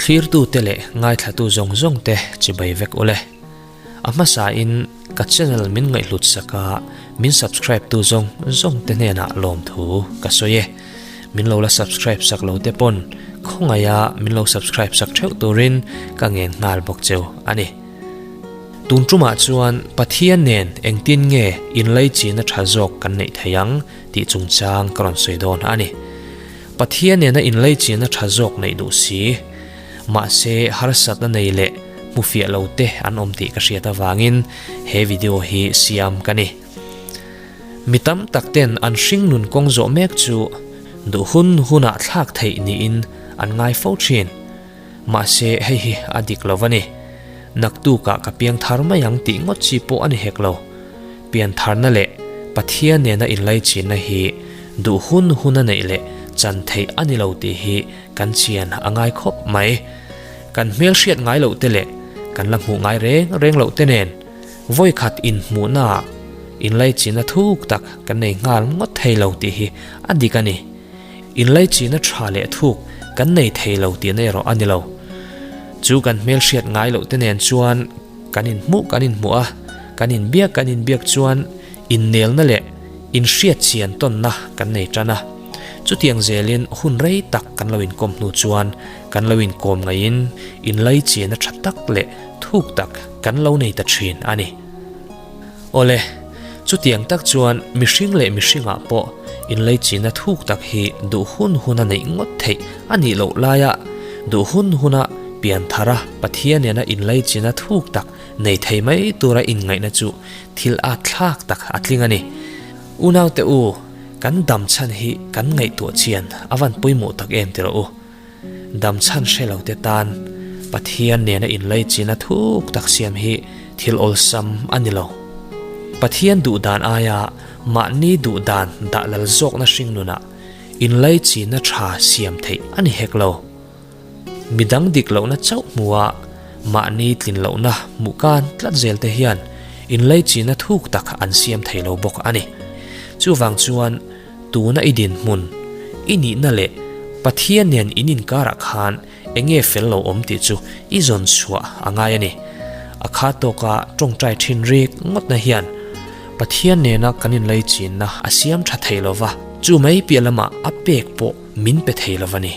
Thlirtute leh ngaithlatu zawng zawngte chibai vek ule. A hmasain ka channel min ngaihhlut sak a, min subscribe tu zawng zawngte hnenah lawmthu ka sawi e. Min lo la subscribe sak lo te pawn khawngaih a min lo subscribe sak theuh turin ka ngen nghal bawk cheu a ni. Tun tumah chuan Pathian nen engtin nge inlaichina tha zawk kan neih thei ang tih chungchang ka rawn sawi dawn a ni. Pathian nena inlaichina tha zawk neih duh si. Mahse harsatna nei leh hmufiah lo te an awm tih ka hriat avangin he video hi siam ka ni. Mi tam tak ten an hringnun kawng zawh mek chu duh hun hunah thlak theih niin an ngai fo thin. Mahse hei hi a dik lo a ni. Naktukah ka piang thar mai ang tih ngawt chi pawh a ni hek lo. Piantharna leh Pathian nena inlaichinna hi duh hun huna neih leh chan theih a ni lo tih hi kan chian a ngai khawp mai. Kan hmel hriat ngai loh te leh kan la hmuh ngai reng reng loh te nen vawikhat inhmuhnaah inlaichinna thuk tak kan nei nghal ngawt thei lo tih hi a dik a ni. Inlaichinna tha leh thuk kan nei thei lo tihna erawh a ni lo. Chu kan hmel hriat ngai loh te nen chuan Kan inhmuh kan inhmuh a, kan inbiak kan inbiak chuan innelna leh inhriatchian tawnna kan nei tan a. Chutiang zelin hun rei tak kan lo inkawm hnu chuan kan lo inkawm ngaihin inlaichianna tha tak leh thuk tak kan lo nei ta thin a ni. Awle, chutiang tak chuan mihring leh mihringah pawh inlaichianna thuk tak hi duh hun huna neih ngawt theih a nih loh laia duh hun huna pian thara Pathian nena inlaichianna thuk tak nei thei mai tura inngaihna chu thil at thlak tak a tling a ni. Unaute u, kan dam chhan hi kan ngaihtuah chian a van pawimawh tak em ti rawh u. Dam chhan hre lo te tan Pathian nena inlaichina thuk tak siam hi thil awlsam a ni lo. Pathian duh dan aia mahni duh dan dah lal zawkna hringnunah inlaichina tha siam theih a ni hek lo. Midang dik lohna chauh hmuha mahni tlin lohna hmuh kan tlat zel te hian inlaichina thuk tak an siam thei lo bawk a ni. Chuvang chuan Tuna i dinhmun, i nihna leh Pathian nen in inkarah khan eng nge fel lo awm tih chu i zawn chhuah a ngai a ni. A kha tawka tawngtai thin rik ngawtna hian Pathian nena kan inlaichinna a siam tha thei lo va, chu mai piah lamah a pek pawh min pe thei lo va ni.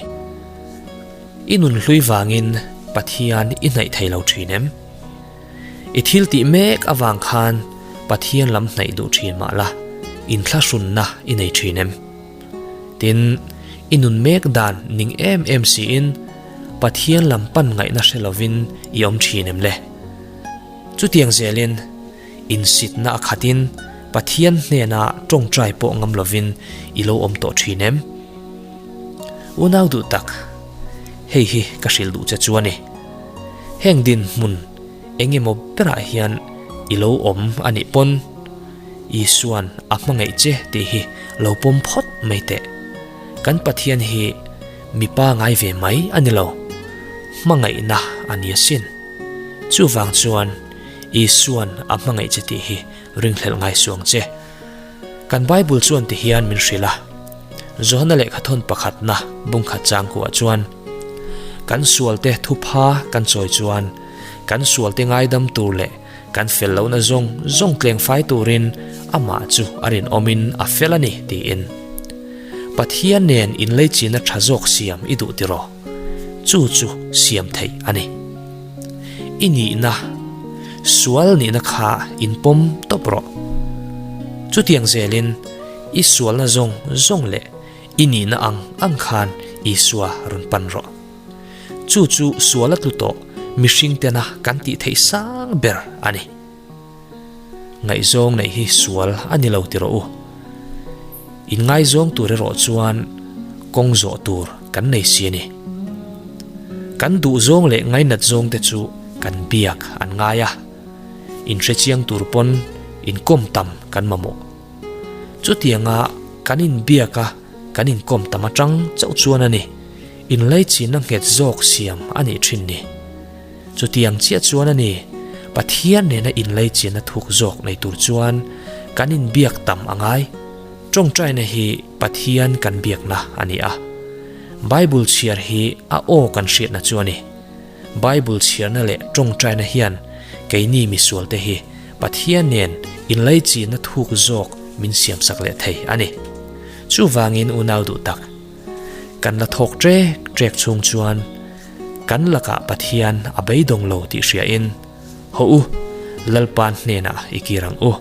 I nun hlui vangin Pathian i hnaih thei lo thin em? I thil tih mek avang khan Pathian lam hnaih duh thin mah la, inthlahrunna i nei thin em? Tin, i nun mek dan ning em em siin Pathian lam pan ngaihna hre lovin i awm thin em le? Chutiang zelin, insitna a khatin Pathian hnena tawngtai pawh ngam lovin i lo awm tawh thin em? Unau duh tak, hei hi ka hrilh duh che chu a ni. Heng dinhmun eng emaw berah hian i lo awm a nih pawn Isua'n a hmangaih che tih hi lo pawm phawt mai teh. Kan Pathian hi mipa ngai ve mai a ni lo, hmangaihna a ni asin. Chuvang chuan Isua'n a hmangaih che tih hi ringhlelh ngai suang che. Kan Bible chuan ti hian min hrilh a, Johana lehkhathawn pakhatna bungkhat changkuah chuan, Kan sualte thupha kan chawi chuan, kan sualte ngaidam tur leh kan fel lohna zawng zawng tlengfai turin amah chu a rinawmin a fel a ni, tiin. Pathian nen inleichina tha zawk siam i duh tiraw? Chu chu siam theih a ni. I nihna, sual nihna kha inpawm tawp rawh. Chutiang zelin i sualna zawng zawng leh i nihna ang ang khan Isua rawn pan rawh. Chu chu suala tlu tawh mihring tena kan tih theih sang ber a ni. Ngaihzawng neih hi sual a ni lo ti rawh u. Inngaizawng tur erawh chuan kawng zawh tur kan nei si a ni. Kan duhzawng leh ngainat zawng te chu kan biak an ngai a, inhrechiang tur pawn inkawm tam kan mamawh. Chutianga kan inbiak a, kan inkawm tam atang chauh chuan a ni, inlaichinna nghet zawk siam a nih thin ni. Chutiang chiah chuan a ni, Pathian nena inlaichinna thuk zawk nei tur chuan kan inbiak tam a ngai. Tawngtaina hi Pathian kan biakna a ni a. Bible chhiar hi a aw kan hriatna chu a ni. Bible chhiarna leh tawngtaina hian keini misualte hi Pathian nen inlaichinna thuk zawk min siamsak leh thei a ni. Chuvangin unau duh tak, kan la thawk trek trek chhung chuan kan lakah Pathian a beidawng lo tih hriain, Hawh u, Lalpan hnenah i kir ang u.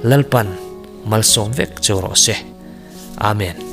Lalpan malsawm vek cheu rawh se. Amen.